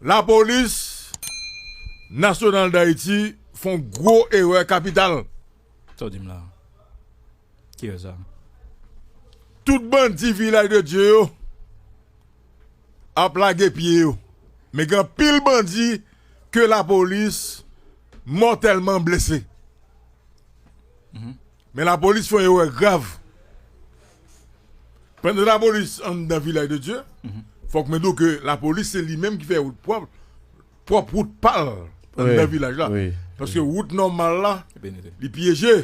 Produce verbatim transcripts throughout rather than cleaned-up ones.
Lapolis Nasyonal Dayiti fè yon gwo erè kapital. Sa w di m la? Ki erè sa? Tout bandi Vilaj de Dye yo ap lage pye yo. Men gen anpil bandi ke lapolis mòtèlman blese. Men lapolis fè yon erè grav. Pandan lapolis anndan Vilaj de Dye, fòk mwen di w ke lapolis se li menm ki fè wout pwòp, pwòp wout pa l anndan vilaj la. Paske wout nòmal la, li pyeje.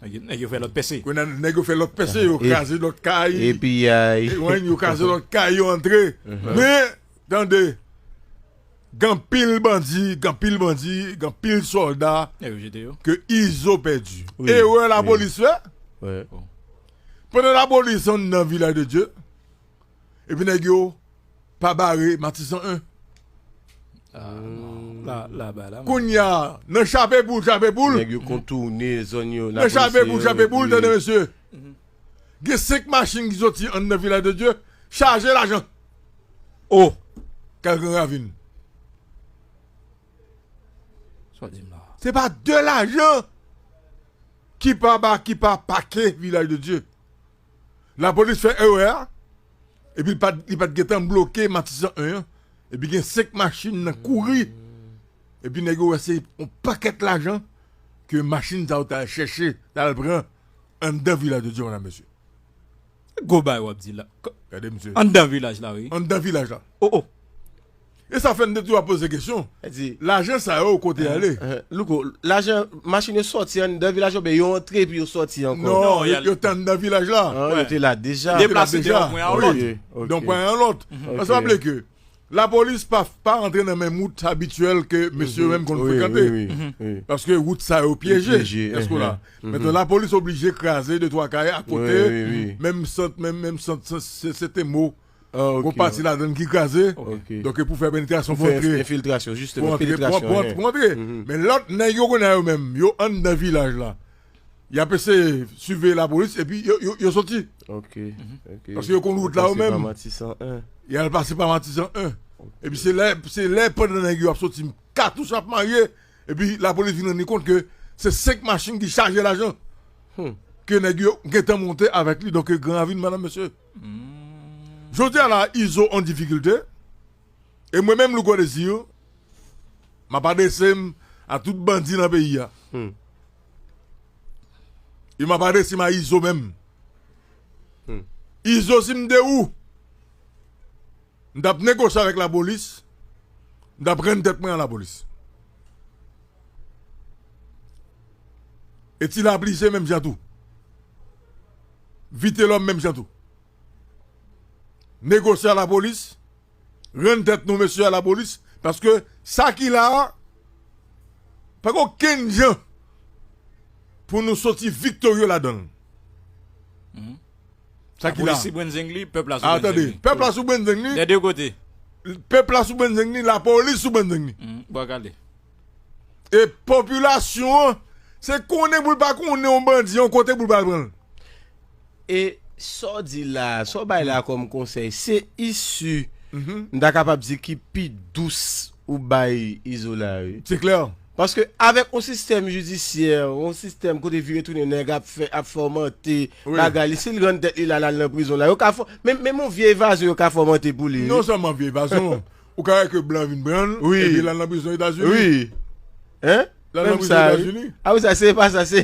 Nèg yo fè lòt pèse. Kounye a, nèg yo fè lòt pèse, yo kraze lòt kay. Epi, yo kraze lòt kay, yo antre. Men, tande, gen anpil bandi, gen anpil bandi, gen anpil sòlda ke Izo pèdi. Erè lapolis fè. Pandan lapolis anndan Vilaj de Dye, epi nèg yo pa bare Matisan en. Kounye a, nan chape poul, chape poul. Nèg yo kontounen zòn yo. Nan chape poul, chape poul, tande mesye. Gen senk machin ki soti anndan Vilaj de Dye, chaje lajan. O, kay Gran Ravin. Se pa de lajan ki pa ba, ki pa pake Vilaj de Dye. Lapolis fè erè a, epi li pa t, li pa t gentan bloke Matisan en an, epi gen senk machin nan kouri, epi nèg yo wè se yon pakèt lajan ke machin sa yo t al chèche, t al pran anndan Vilaj de Dye, medam, mesye. Gwo bagay w ap di la. Gade, mesye. Anndan vilaj la, wi. Anndan vilaj la. O, o. E sa fè n te toujou ap poze kesyon. Lajan sa yo, kote y ale? Louko, lajan, machin yo sòti anndan vilaj la, oubyen yo antre epi yo sòti ankò? Non, yo, yo te anndan vilaj la. Yo te la deja. Deplase de yon pwen a yon lòt. De yon pwen a yon lòt. Paske w raple ke lapolis pa, pa rantre nan menm wout abityèl ke mesye yo menm konn frekante. Paske wout sa yo pyeje. Èske w la? Mentnan, lapolis oblije kraze de twa kay akote, menm sant, menm, menm sant, se, se, se te mo. Gon pati ladan l ki kraze. Donk, pou fè penetrasyon, pou antre. Enfiltrasyon, jisteman, pou antre, pou antre. Men lòt nèg yo konnen yo menm, yo anndan vilaj la. Y ap eseye siveye lapolis, epi yo, yo, yo soti. Paske yo konn wout la yo menm. Y al pase pa Matisan en. Epi se lè, se lè pandan nèg yo ap soti, katouch ap marye, epi lapolis vin rann li kont ke se senk machin ki chaje lajan ke nèg yo gentan monte avèk li, donk Gran Ravin, medam, mesye. Jodi a la, Izo an difikilte. E mwen menm, Louko Désir, m ap adrese m a tout bandi nan peyi a. E m ap adrese m a Izo menm. Izo, si m te ou, m t ap negosye avèk lapolis, m t ap rann tèt mwen a lapolis. E Ti Lapli se menm jan tou. Vitelòm menm jan tou. Negosye a lapolis, rann tèt nou mesye a lapolis, paske sa ki la a, pa gen okenn jan pou nou soti viktorye ladan l. Sa ki la. Lapolis sou brenzeng li, pèp la sou brenzeng li. Pèp la sou brenzeng li. Dè de kote. Pèp la sou brenzeng li, lapolis sou brenzeng li. Bwa kale. E popilasyon an, se konnen pou l pa konnen yon bandi, yon kote pou l pa pran l. E sa w di la, sa w bay la kòm konsèy, se isi, m ta kapab di ki pi dous ou bay Izo la, wi. Se klè. Paske avèk yon sistèm jidisyè, yon sistèm kote vire tounen nèg ap fè, ap fòmante bagay li, si l rann tèt li la, l al nan prizon la, yo ka fò, menm, menm yon vye evazyon yo ka fòmante pou li, wi. Non sèlman vye evazyon, ou ka wè ke blan vin pran l, epi l al nan prizon Etazini. Wi. Hein? L al nan prizon Etazini. Apre sa, se pa sa, se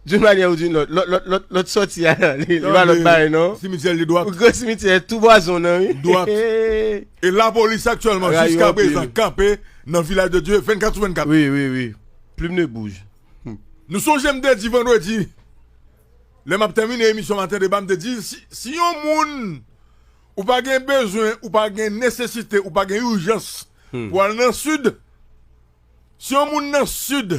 d'une manière ou d'une autre. Lòt, lòt, lòt, lòt sòti a, li, li pa lòt bagay, non. Simityè li dwat. Gran simityè, tou bò zòn nan, wi. Dwat. E lapolis aktyèlman, jiska prezan, kanpe nan Vilaj de Dye vennkat sou vennkat. Wi, wi, wi. Plume ne bouge. Nou sonje m te di vandredi, lè m ap tèmine emisyon Maten Deba, m te di, si, si yon moun, ou pa gen bezwen, ou pa gen nesesite, ou pa gen ijans pou al nan sid, si yon moun nan sid,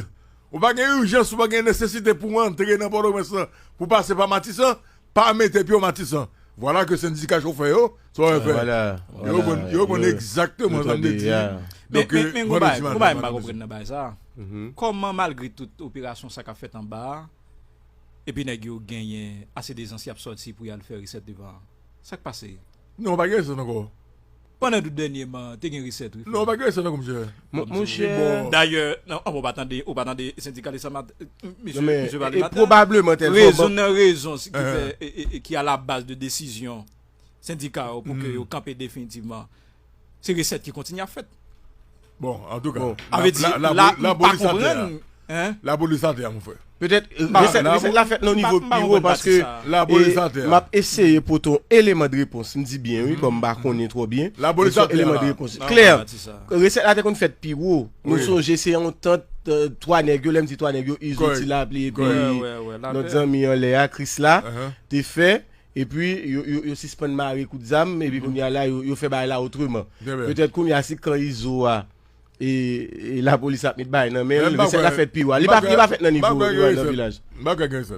ou pa gen ijans, ou pa gen nesesite pou antre nan Pòtoprens lan, pou pase pa Matisan, pa mete pye w Matisan. Vwala ke sendika chofè yo, sa yo fè. Yo konn, yo konn egzakteman sa m te di. Men, men, men, gon bagay, gon bagay m pa konprann nan bagay sa. Kòman, malgre tout operasyon sa k ap fèt anba a, epi nèg yo genyen ase de zans y ap sòti pou y al fè resèt devan an? Sa k pase? Non, pa gen resèt ankò. Pandan tout dènyèman, te gen resèt, wi, frè. Non, pa gen resèt, non, monchè. Monchè. Dayè, non, ou pa tande, ou pa tande sendikalis sa, mesye, mesye Vale Maten. Pwobableman, tèlman. Rezon nan rezon ki fè, ki a la baz de desizyon sendika yo pou ke yo kanpe definitivman. Se resèt ki kontinye ap fèt. Bon, antouka. Avè di, la, m pa konprann. Lapolis atè, mon frè. Petèt resèt la fèt nan nivo pi wo paske lapolis atè. M ap eseye pote yon eleman de repons, m di byen wi, kòm m pa konnen twò byen. Lapolis atè. Eleman de repons klè. Resèt la te konn fèt pi wo. Nou sonje se yon tant twa nèg yo, lè m di twa nèg yo, Izo, Ti Lapli epi lòt zanmi anlè a, Krisla, te fè. Epi yo, yo, yo sispann mare kout zam, epi kounye a la, yo, yo fè bagay la otreman. Petèt kounye a, si kan Izo a, e, e lapolis ap met bagay nan men l, resèt la fèt pi wo. Li pa, li pa fèt nan nivo nan vilaj.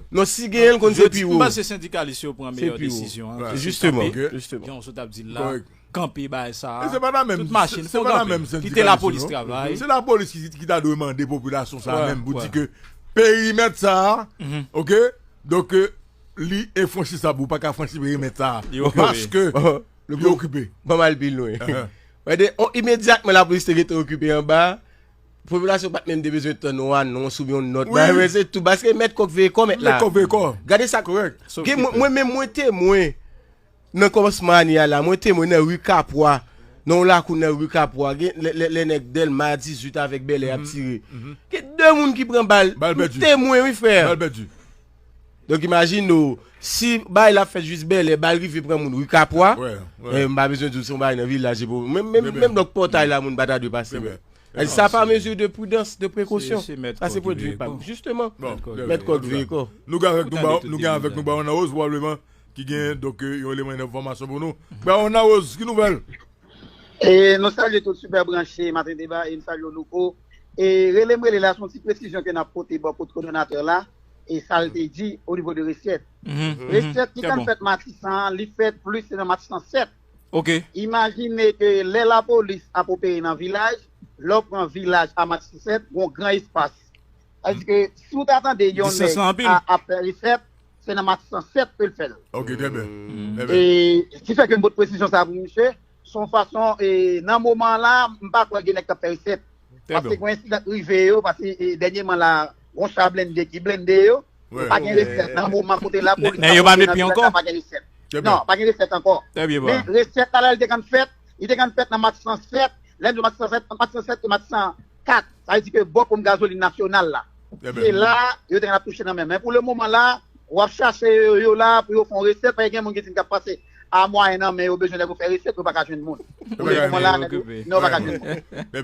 Non, si genyen l konn se pi wo. M panse sendikalis yo pran meyè desizyon an. Jisteman, jisteman. Jan w sot ap di l la, kanpe bagay sa a, tout mache n fè kanpe, kite lapolis travay. Se lapolis ki, ki ta dwe mande popilasyon sa a menm pou di ke perimèt sa a, oke, donk, li enfranchisab, ou pa ka franchi perimèt sa a. Paske li okipe. Ban m al pi lwen. Gade, imedyatman lapolis te gentan okipe anba, popilasyon pa t menm te bezwen tann yon anons oubyen yon nòt. Bagay se tou, paske mèt kò k veye kò mèt la. Mèt kò k veye kò. Gade sa. Mwen menm mwen temwen nan kòmansman ane a la, mwen temwen nan ri Kapwa, nan yon lakou nan ri Kapwa, gen lè, lè, lè nèg Dèlma dizuit avèk Bèlè ap tire. Gen de moun ki pran bal. M temwen wi, frè. Donk imajine w, si bagay la ap fèt jis Bèlè, bal rive pran moun ri Kapwa, m pa bezwen di w se yon bagay nan vilaj. Menm, menm, menm donk pòtay la, moun pa ta dwe pase. Sa pa mezi de pridans, de prekosyon. Sa se pwodui pa. Jisteman, mèt kò k veye kò. Nou gen avèk nou, nou gen avèk nou Bawon Nan Woz, pwobableman, ki gen, donk, yon eleman enfòmasyon pou nou. Bawon Nan Woz, ki nouvèl? E nou salye tout Sipè Branche, Maten Deba, e n salye w Louko. E rele m rele la, se yon ti presizyon ke n ap pote bò kot kowòdonatè la, e sa l te di o nivo de resèt. Resèt ki konn fèt Matisan an, li fèt plis se nan Matisan sèt. Imajine ke lè lapolis ap opere nan vilaj, lè w pran vilaj a Matisan sèt, gen yon gran espas. Sètadi ke si w ta tande yon nèg ap fè resèt, se nan Matisan sèt ke l fè l. Ok, trè byen. E ki fè ke m pote presizyon sa a pou misye, se yon fason, e nan moman an la, m pa kwè gen nèg k ap fè resèt. Paske gen ensidan k rive yo, paske dènyèman la, gen yon cha blende ki blende yo, pa gen resèt nan moman kote lapolis ap opere nan vilaj la, pa gen resèt. Non, pa gen resèt ankò. Men resèt la, lè l te konn fèt, li te konn fèt nan Matisan sèt, lè m di Matisan sèt, ant Matisan sèt e Matisan kat. Sa vle di ke bò ponp gazolin nasyonal la. Se la yo te konn ap touche nan men. Men pou le moman la, w ap chache yo, yo la pou yo fè yon resèt, paske gen moun ki di n k ap pase a mwayen nan men yo bezwen nèg yo fè resèt, yo pa ka jwenn moun. Pou le moman la, nèg yo, non, yo pa ka jwenn moun.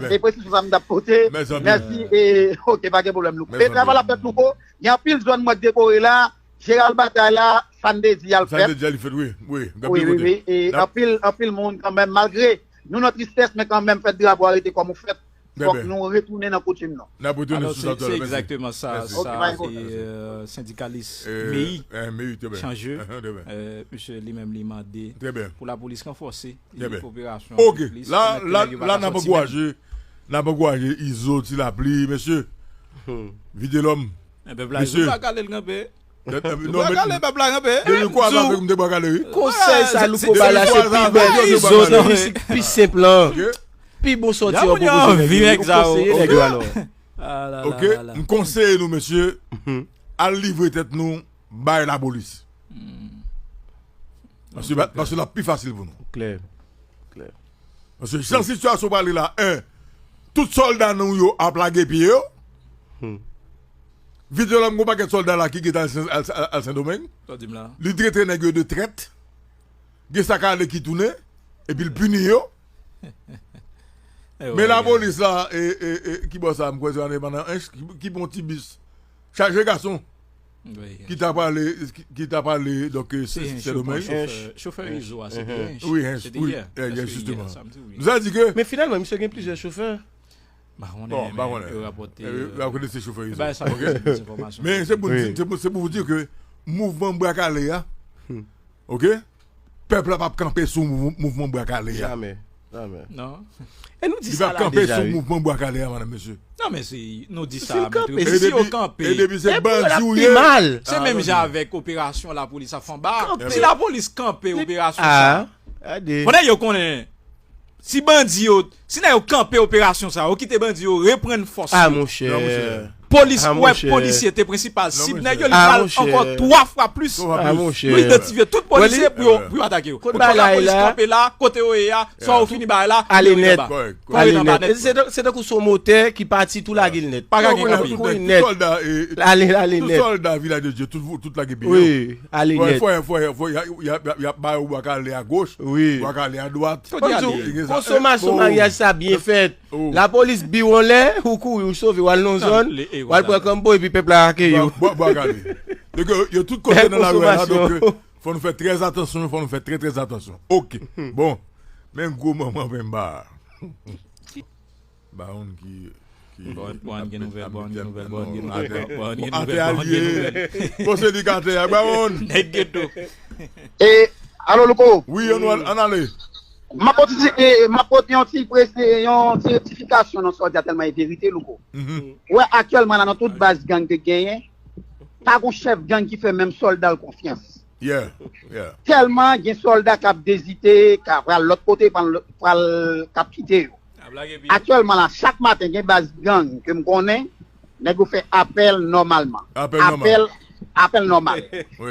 Se presizyon sa m t ap pote. Mèsi, e, ok, pa gen pwoblèm, Louko. E travay la ap fèt, Louko. Gen anpil zòn m wè k dekore la. Jeral Batay la, sa n te di a l fèt. Sa n te di a li fèt, wi. Wi, wi, wi. E anpil, anpil moun kanmenm, malgre nou nan tristès, men kanmenm, fèt drapo a rete kòm ou fèt. Fòk nou retounen nan koutim nou. N ap retounen sou sa talè. Se egzakteman sa, sa, e, sendikalis Meyi, Chanje, misye li menm li mande pou lapolis ranfòse operasyon. Ok, la, la, la, n ap ankouraje, n ap ankouraje Izo, Ti Lapli, mesye. Vitelòm. Mesye. Nou pa kale l kanpe. Nou pa kale pèp la kanpe. Depi kwa sa fè m te bwa kale wi. Konsèy sa Louko ba la se pi bèl, pi senp lan. Pi bon sòti an pwopoze nèg yo. Konseye nèg yo alò. Ok, m konseye nou mesye, al livre tèt nou bay lapolis. Paske, paske l ap pi fasil pou nou. Klè. Klè. Paske jan sitiyasyon prale la, en, tout sòlda nou yo ap lage pye yo. Vitelòm, gon pakèt sòlda la ki gentan al Sendomeng. Li trete nèg yo de trèt. Gen sa k ale ki tounen. Epi l pini yo. Men lapolis la, e, e, e, ki bò sa, m kwè se andepandan, Ench, ki, ki pran ti bis chaje gason ki ta prale, ki, ki ta prale, donk, Sendomeng. Chofè Izo a, se te Ench. Wi, Ench, wi, jisteman. M sa di ke. Men finalman, misye gen plizyè chofè. Bon, pa konnen. Yo rapòte, yo rapòte se chofè Izo. Men se pou, se pou, se pou w di ke mouvman bwa kale a, ok? Pèp la p ap kanpe sou mouvman bwa kale a. Jamè. Jamè. Non. E nou di sa la deja wi. Li p ap kanpe sou mouvman bwa kale a, madanm, mesye. Non, men se, nou di sa, men si yo kanpe. E depi se bandi ou ye. Se menm jan avèk operasyon lapolis ap fè anba. Si lapolis kanpe operasyon sa. Pandan yo konnen Si bandi yo, si nèg yo kanpe operasyon sa, yo kite bandi yo reprann fòs yo. Ah, monchè. Polis, wè, polisye te prensipal sib nèg yo, li pral ankò twa fwa plis pou idantifye tout polisye pou yo, pou yo atake yo. Kote bagay la, kanpe la, kote yo ye a, swa yo fini bagay la, ale nèt. Ale nèt. Se tankou se yon motè ki pati tou lage l nèt. Pa gen kanpe. Kouri nèt. Ale, ale nèt. Tout sòlda Vilaj de Dye, tout lage pi yo. Wi, ale nèt. Fò, fò, fò, y ap ba yo bwa kale a goch, bwa kale a dwat. Kote y ale? Konsomasyon maryaj sa byen fèt. Lapolis bi w anlè, ou kouri, ou sove, w al nan zòn, w al pran kanpo, epi pèp la akeyi w. Bwa kale. Donk, yo, yo tout kote nan lari la, donk, fò nou fè trè atansyon, fò nou fè trè, trè atansyon. Ok. Bon. Men gwo manman penba. Bawon ki, ki Bawon gen nouvèl, Bawon gen nouvèl, Bawon gen nouvèl, Bawon gen nouvèl, Bawon gen nouvèl. Bon, se li k atè a, Bawon. Nèg geto. E, alo, Louko? Wi, ann, ann ale. M ap pote ti, e, m ap pote yon ti presi-, yon ti rektifikasyon nan sa w di a, tèlman e verite, Louko. Ou wè, aktyèlman la, nan tout baz gang ke genyen, pa gon chèf gang ki fè menm sòlda l konfyans. Yeah, yeah. Tèlman gen sòlda k ap ezite, k ap pral lòt kote, pral, pral, k ap kite yo. Aktyèlman la, chak maten gen baz gang ke m konnen, nèg yo fè apèl nòmalman. Apèl nòmal. Apèl, apèl nòmal.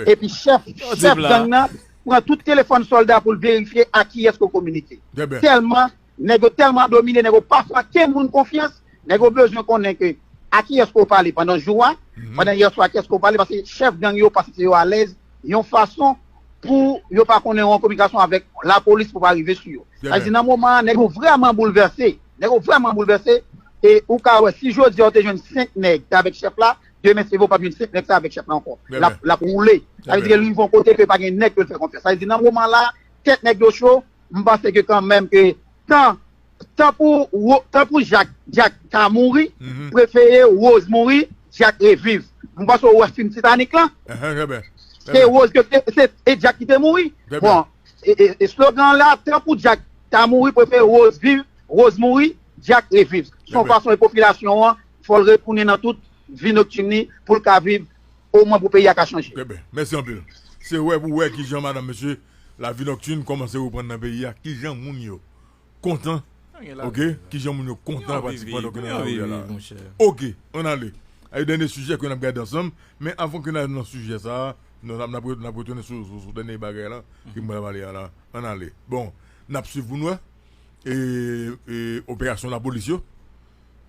Epi chèf, chèf gang nan pran tout telefòn sòlda pou l verifye a kiyès ke w kominike. Tèlman, nèg yo tèlman domine, nèg yo pa fè okenn moun konfyans, nèg yo bezwen konnen ke a kiyès ke w pale pandan jou a, pandan yè swa a kiyès ke w pale, paske chèf gang yo, paske se yo alèz, yon fason pou yo pa konnen yon kominikasyon avèk lapolis pou pa rive sou yo. Sa vle di nan moman an, nèg yo vrèman boulvèse. Nèg yo vrèman boulvèse. E ou ka wè, si jodi a ou te jwenn senk nèg ki avèk chèf la, demen se vre ou p ap jwenn senk nèg sa avèk chèf la ankò. L ap, l ap woule. Sa vle di ke li rive yon kote ke pa gen nèg pou l fè konfyans. Sa vle di nan moman la, tèt nèg yo cho, m panse ke kanmenm ke tan, tan pou, tan pou Jak, Jak ta mouri, prefere Rose mouri, Jak reviv. M panse ou wè fim Titanic lan. Se Rose ke te, se, e Jak ki te mouri. Bon, e, e, e slogan la, tan pou Jak ta mouri, prefere Rose viv, Rose mouri, Jak reviv. Se yon fason e popilasyon an, fò l retounen nan tout vi noktin li pou l ka viv, omwen pou peyi a ka chanje. Trè byen. Mèsi anpil. Se wè pou wè kijan, madanm, mesye, lavi noktin kòmanse reprann nan peyi a, kijan moun yo kontan, ok, kijan moun yo kontan pratikman, donk, nan lari a la. Ok, ann ale. Ay, dènye sijè ke n ap gade ansanm, men avan ke n al nan sijè sa a, nou, n ap, n ap, n ap retounen sou, sou, sou dènye bagay la, ke m pral pale a la. Ann ale. Bon, n ap swiv pou n wè, e, e, operasyon lapolis yo.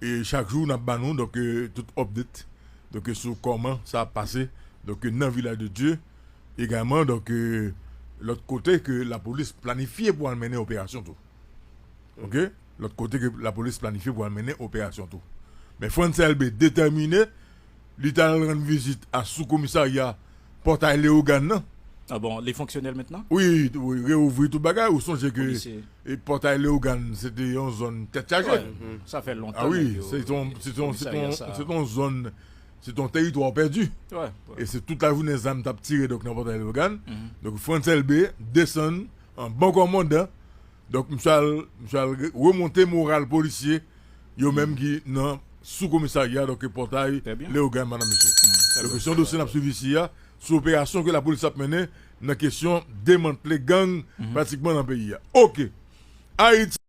E chak jou, n ap ba nou, donk, e, tout update, donk, e, sou kòman sa ap pase, donk, e, nan Vilaj de Dye, egalman, donk, e, lòt kote ke lapolis planifye pou al mennen operasyon tou. Ok? Lòt kote ke lapolis planifye pou al mennen operasyon tou. Men Frantz Elbé detèmine, li t al rann vizit a sou komisarya Pòtay Leyogàn nan. Ah bon, li fonksyonèl mentnan? Wi, wi, reouvri tout bagay. Ou sonje ke, e, Pòtay Leyogàn, se te yon zòn tèt chaje. Sa fè lontan. Ah wi, se te yon, se te yon, se te yon, se te yon zòn, se te yon teritwa pèdi. E se tout lajounen zam t ap tire, donk, nan Pòtay Leyogàn. Donk, Frantz Elbé desann an bon kòmandan. Donk, misye al, misye al re-, remonte moral polisye yo menm ki nan sou komisarya, donk, Pòtay Leyogàn, madanm, mesye. Donk, se yon dosye n ap swiv isi a, sou operasyon ke lapolis ap mennen nan kesyon demantle gang pratikman nan peyi a. Ok. Ayiti.